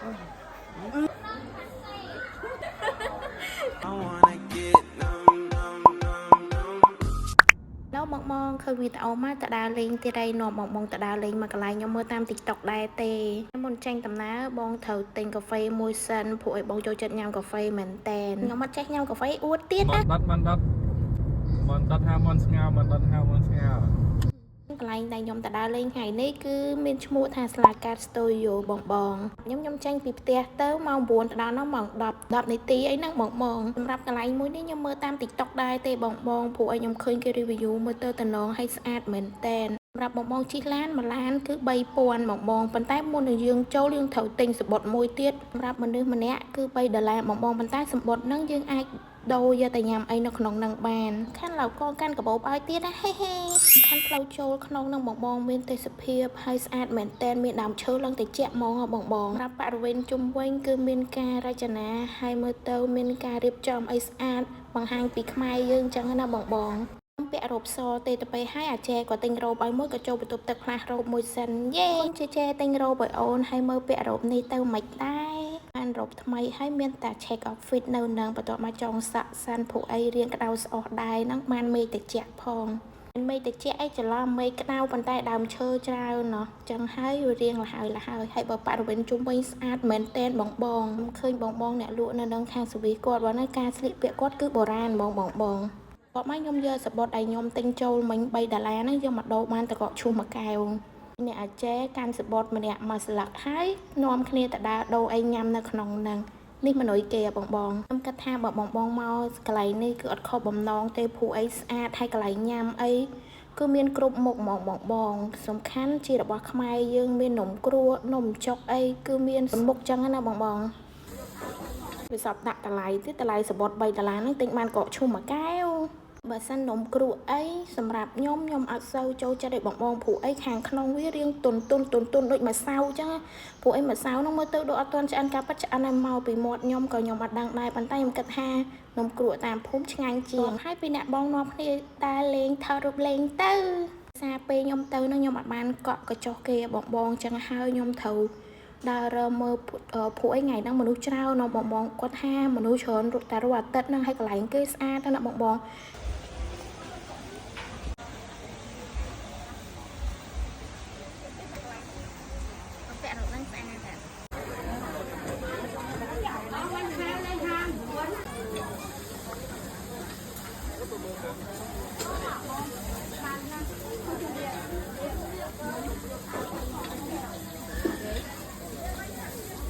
I wanna get numb, numb, numb, numb. ឡូវមកមកឃើញវីដេអូមកទៅដើរលេងទៀតហើយនាំបងបងទៅដើរលេងមកកន្លែងខ្ញុំមើលតាម TikTok ដែរទេមុនចេញដំណើរបងត្រូវទិញកាហ្វេមួយសិនព្រោះឲ្យបងចូលចិត្តញ៉ាំកាហ្វេមែនតែនខ្ញុំអត់ចេះញ៉ាំកាហ្វេអួតទៀតណា មន់ដុតមន់ដុតមន់ដុតហាមន់ស្ងោមន់ដុតហាមន់ស្ងោ កន្លែងដែលខ្ញុំទៅដើរលេងថ្ងៃនេះគឺមានឈ្មោះថាស្លាកាត Studio បងបងខ្ញុំខ្ញុំចេញពីផ្ទះទៅម៉ោង9ទៅដល់នោះម៉ោង10 10នាទីអីហ្នឹងបងបងសម្រាប់កន្លែងមួយនេះខ្ញុំមើលតាម TikTok ដែរទេបងបងព្រោះឲ្យខ្ញុំឃើញគេ review មើលទៅតំណងឲ្យស្អាតមែនតែនសម្រាប់បងបងជិះឡានមួយឡានគឺ3000បងបងប៉ុន្តែមុននឹងយើងចូលយើងត្រូវទិញសំបុត្រមួយទៀតសម្រាប់មនុស្សម្នាក់គឺ3ដុល្លារបងបងប៉ុន្តែសំបុត្រហ្នឹងយើងអាចដូរយកទៅញ៉ាំអីនៅក្នុងនឹងបានខាន់ឡៅកងកាន់កាបូបឲ្យទៀតណាហេហេខាន់ផ្លូវចូលក្នុងនឹងបងបងមានទេសភាពហើយស្អាតមែនតែនមានដើមឈើឡើងតិចហ្មងហ៎បងបងសម្រាប់បរិវេណជុំវិញគឺមានការរចនាហើយមើលទៅមានការរៀបចំអីស្អាតបង្ហាញពីខ្មែរយើងចឹងណាបងបងខ្ញុំពាក់រ៉ូបសទេទៅពេលហើយអាចែក៏ទិញរ៉ូបឲ្យមួយក៏ចូលបន្ទប់ទឹកផ្លាស់រ៉ូបមួយសិនយេអូនជេជេទិញរ៉ូបឲ្យអូនហើយមើលពាក់រ៉ូបនេះទៅមិនដែរបានរ៉ូបថ្មីហើយមានតែ check outfit នៅនឹងបន្ទាប់មកចងសាក់សាន់ព្រោះអីរៀងក្តៅស្អុះដែរហ្នឹងបានមេឃតិចផងមេឃតិចអីច្រឡំមេឃក្តៅប៉ុន្តែដើមឈើច្រើនណោះចឹងហើយវារៀងលហើយលហើយហើយបើបរិវេណជុំវិញស្អាតមែនតែនបងបងឃើញបងបងអ្នកលក់នៅនឹងខាងសវីគាត់បើណាការស្លៀកពាក់គាត់គឺបុរាណហ្មងបងបង គាត់មកខ្ញុំយកសំបុត្រឲ្យខ្ញុំទិញចូលមិញ3ដុល្លារហ្នឹងយកមកដូរបានតកកឈូសមួយកែវអ្នកអាចែកាន់សំបុត្រម្នាក់មួយស្លឹកហើយនាំគ្នាទៅដើរដូរអីញ៉ាំនៅក្នុងហ្នឹងនេះមនុយគេបងបងខ្ញុំគិតថាបើបងបងមកកន្លែងនេះគឺអត់ខុសបំណងទេព្រោះអីស្អាតហើយកន្លែងញ៉ាំអីគឺមានគ្រប់មុខហ្មងបងបងសំខាន់ជារបស់ខ្មែរយើងមាននំគ្រក់នំចុកអីគឺមានមុខចឹងណាបងបង វាសពដាក់តម្លៃទៀតតម្លៃសំបុត្រ3ដុល្លារហ្នឹងទិញបានកកឈូសមួយកែវបើសិននំគ្រក់អីសម្រាប់ខ្ញុំខ្ញុំអត់សូវចូលចិត្តឲ្យបងបងព្រោះអីខាងក្នុងវារៀងទុនទុនទុនទុនដូចម្សៅចឹងព្រោះអីម្សៅហ្នឹងមើលទៅដូចអត់ទាន់ឆ្អិនការប៉ិតឆ្អិនហើយមកពីមាត់ខ្ញុំក៏ខ្ញុំអត់ដឹងដែរប៉ុន្តែខ្ញុំគិតថានំគ្រក់តាមភូមិឆ្ងាញ់ជាងហើយពីអ្នកបងនាំគ្នាតែលេងថតរូបលេងទៅសារពេលខ្ញុំទៅហ្នឹងខ្ញុំអត់បានកក់កញ្ចុះគេបងបងចឹងហើយខ្ញុំត្រូវ ដើររើមើលព្រោះអីថ្ងៃហ្នឹងមនុស្សច្រើនណបងបងគាត់ថាមនុស្សច្រើនរត់តែរាល់អាទិត្យហ្នឹងហើយកន្លែងគេស្អាតណាស់បងបង